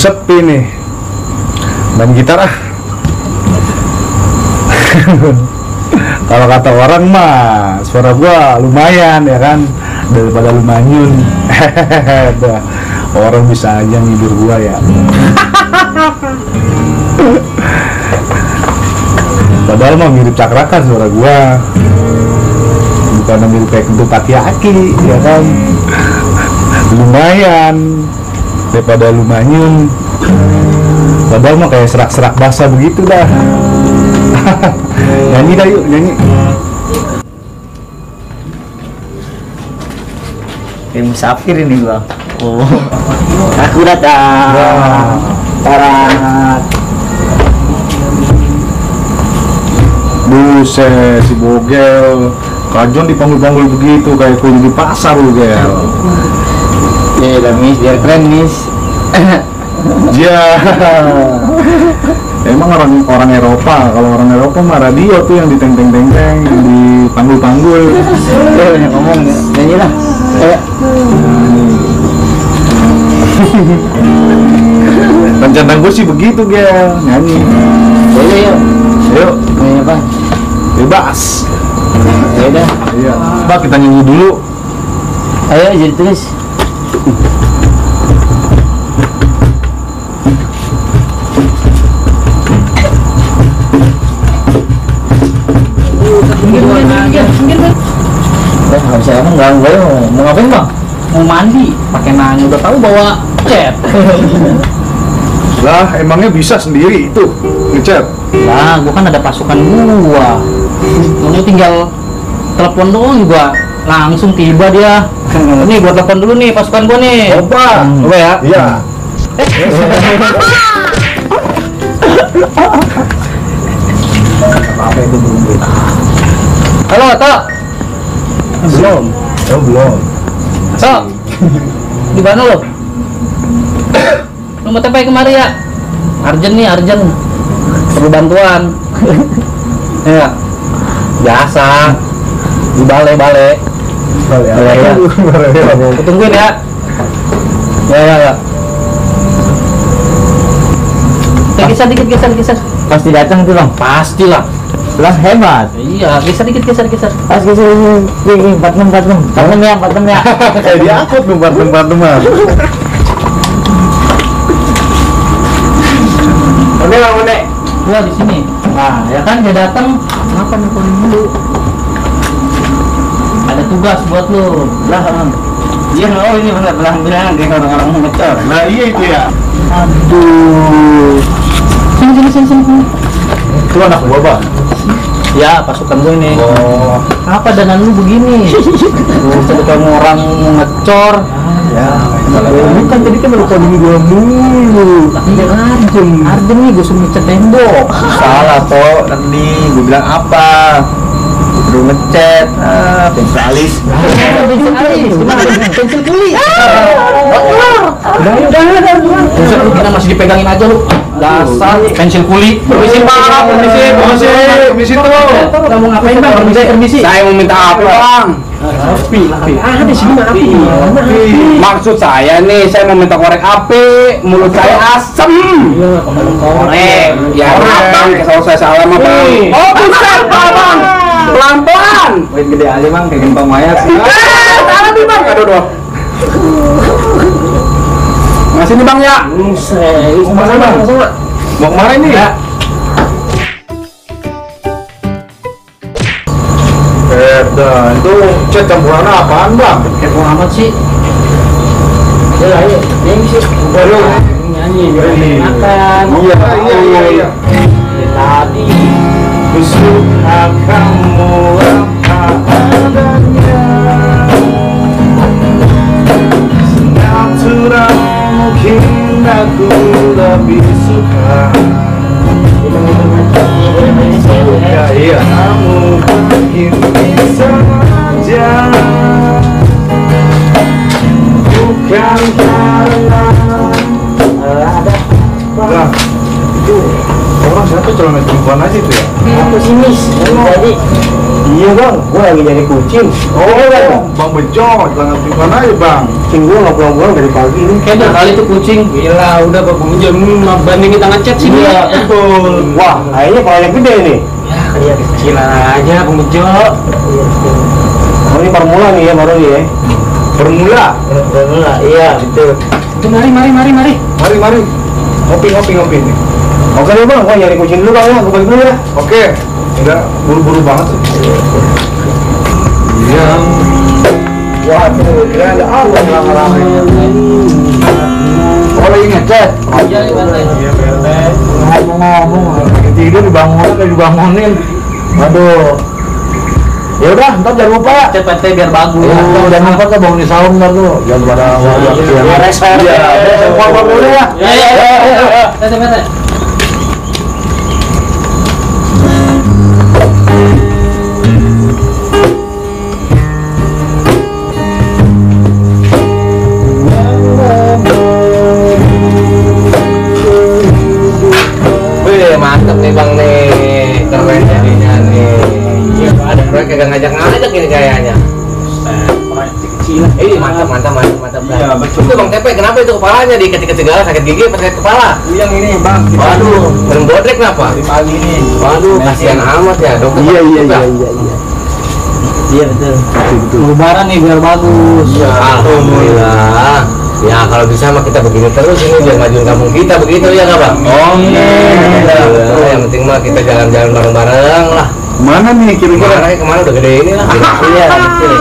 sepi nih, main gitar ah. Kalau kata orang mah suara gua lumayan ya kan, daripada lu manyun. Orang bisa aja ngibur gua ya. Padahal mah mirip cakrakan suara gua, bukan mirip kayak kentut aki-aki ya kan. Lumayan daripada lu manyun. Padahal mah kayak serak-serak basah begitu dah. Nyanyi dah yuk, nyanyi. Kayak musafir ini gua. Oh, aku datang. Tarat. Buset, si Bogel Kajon dipanggul-panggul begitu kayak kulit di pasar lu, Gel. Ya udah Miss, biar keren Miss. Ya. Emang orang Eropa, kalau orang Eropa mah radio tuh yang diteng-teng-teng-teng, yang dipanggul-panggul. Ya banyak ngomong, nyanyi lah. Rencana gue sih begitu, Gel, nyanyi. Yuk. Yuk, Nyanyi apa? bebas. Ya udah. Iya. Coba kita nyanyi dulu. Ayo jadi tulis. Nggak bisa ngomong, nggak gue mau ngapain bang? Mau mandi, pakai nanya udah tahu bawa cat. Lah, emangnya bisa sendiri itu ngecat? Lah, gua kan ada pasukan gua. Lu tinggal telepon doang juga langsung tiba dia. Nih gua telepon dulu nih pasukan gua nih. Coba. Coba ya. Iya. Apa itu belum? Halo, Tok. Belum. Oh, belum. Tok. Di mana lo? Lu mau tepai kemari ya? Arjen nih, Arjen. Perlu bantuan. Ya. Biasa. Di balai-balai. Balai ya. Tungguin ya. Ya. Geser dikit, geser. Pasti datang tuh, Bang. Pastilah. Lah hebat. Iya, geser dikit. Pas geser. 46 ya. Kayak diangkut tuh partem mah. Mana? Gua di sini. Nah, ya kan dia datang, kenapa nelfonin dulu? Ada tugas buat lu. Lah, iya, oh ini belang-belang kayak orang-orang ngecor. Nah, iya itu ya. Aduh. Sini. Itu anak gua, Bang. Ya, pasukan gue ini. Oh. Apa dandan lu begini? Lu kamu orang ngecor. Ya. Ini kan tadi kan recording gua dulu. Iya, Arjen nih gue suruh ngecat tembok. Salah toh, tadi gue bilang apa? Udah ngecat, pensalis. Pensil kuli. Udah. Kita masih dipegangin aja lu. Dasar pensil kuli. Permisi Pak, permisi tuh. Kamu mau ngapain Bang? Permisi. Saya mau minta apa bang? Api. Di sini mah api. Maksud saya nih, saya mau minta korek api. Mulut saya asem. Korek. Ya abang, kalau saya salah mah bang. Oh buset bang. Pelan-pelan. Wait gede aja Bang, kayak gentong mayat sih. Salah nih bang, aduh. Masih nih bang ya. Mau kemana Bang? Mau kemana ini? Ya. Dan itu cat campuran apaan, Bang? Kepo amat sih. Ayo. Ini sih. Nyanyi biar makan. Iya. Tadi Suka kamu apa adanya, senatural mungkin aku lebih suka. Iya, kamu mungkin bisa aja, bukan karena ada apa. Itu orang siapa celana perempuan aja tuh ya? aku sih Miss. Jadi Iya bang, gua lagi nyari kucing. Bang Bejo, jangan gimana ya bang? Kucing gua nggak pulang-pulang dari pagi ini. Kayaknya kali itu kucing. Gila, udah Pak Bujum banding kita ngechat sih. Iya, betul. Wah, kayaknya proyek gede nih. Ya, kayak kecilan aja Bang Bejo. Oh, ini formula nih ya, baru ya. Formula. Iya, betul. Itu mari. Mari. Ngopi nih. Oke deh bang, gua nyari kucing dulu bang ya, gua balik dulu ya. Oke. Enggak buru-buru banget. Iya. Wah, kira ada apa rame-rame? Oh, lagi ngechat. Iya, Iya, ngomong-ngomong, lagi tidur dibangunin. Aduh. Ya udah, ntar jangan lupa ya. CPT biar bagus. Ya, udah nampak tuh bangunin sahur ntar tuh. Jangan pada Beres. Keluar dulu ya. Tete. Wih, mantep nih bang nih, keren jadinya nih. Iya, ada proyek kagak ngajak ini kayaknya. Mantap. Iya, betul. Itu bang Tepe, kenapa itu kepalanya diikat-ikat segala, sakit gigi apa sakit kepala? Yang ini bang. Waduh, sering bodrek kenapa? Di pagi ini. Waduh, kasihan amat ya dokter. Iya. Iya betul. Lebaran nih biar bagus. Ya, alhamdulillah. Ya kalau bisa mah kita begini terus ini biar majuin kampung kita begitu ya nggak bang? Betul. Yang penting mah kita jalan-jalan bareng-bareng lah. Mana nih kira-kira? Kemana udah gede ini lah. Iya, betul.